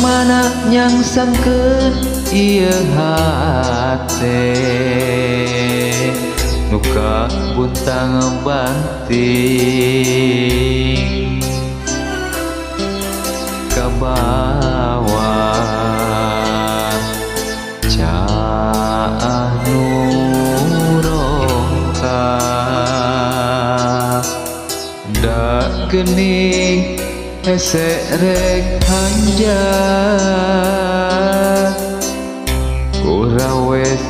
Kamana nyangsangkeun ieu hate nu kabuntang banting kabawa caah nu rongkak da geuning hese rek hanjak urawes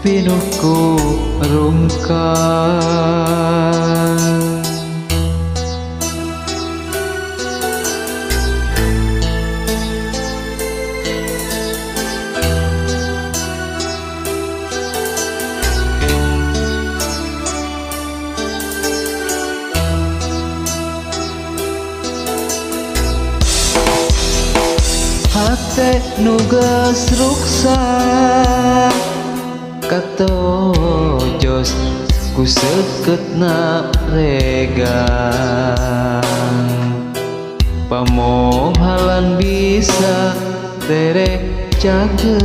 pinuh ku rungkak. Hate nu geus ruksak katojos ku seukeutna regang pamohalan bisa terek cageun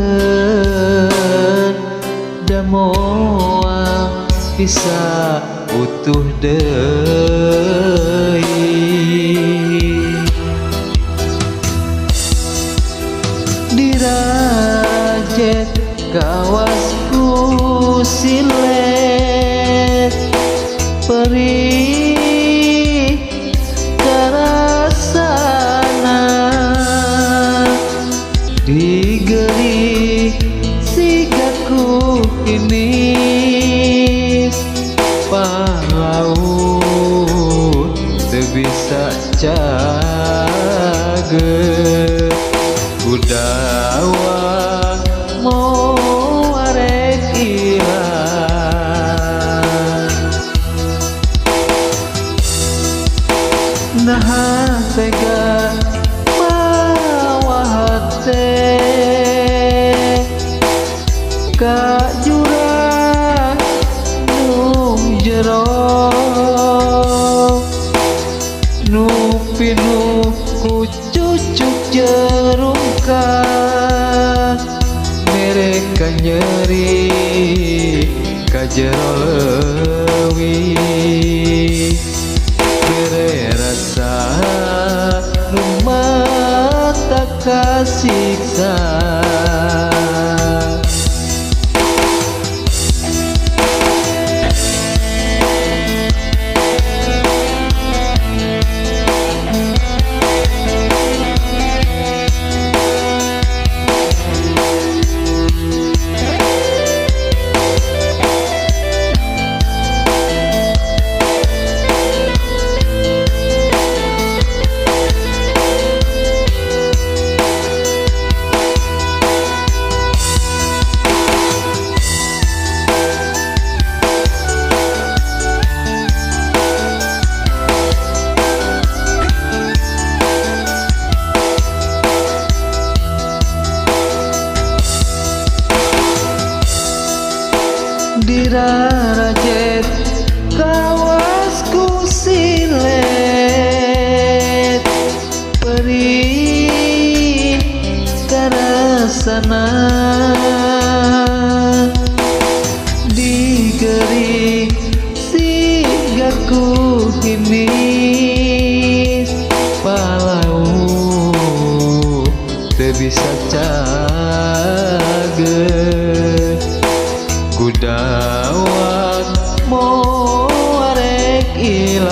da moal bisa utuh deui. Dirajet kawasku silet perih karasana digeri sigaku hinis palaut teu bisa cager kudawa moarek ilang. Naha tega mawa hate ka jurang nu jero nu pinuh ku cucuk jerungkak mereka nyeri ka jero leuwih bere rasa nu mata kasiksa. Dirarajet kawasku silet perih karasana digeri sigaku hinis palau teu bisa cager kudawak moarek ilang.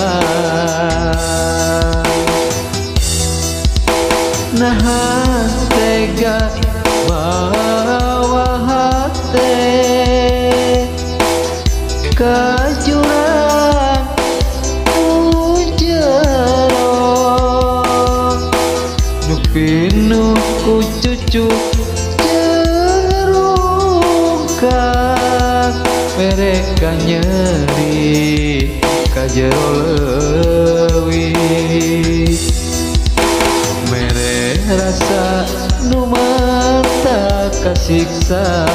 Naha tega mawa hate ka jurang nu jero nu pinuh ku cucuk jerungkak mereka nyeri ka jero leuwih mere rasa nu mata kasiksa.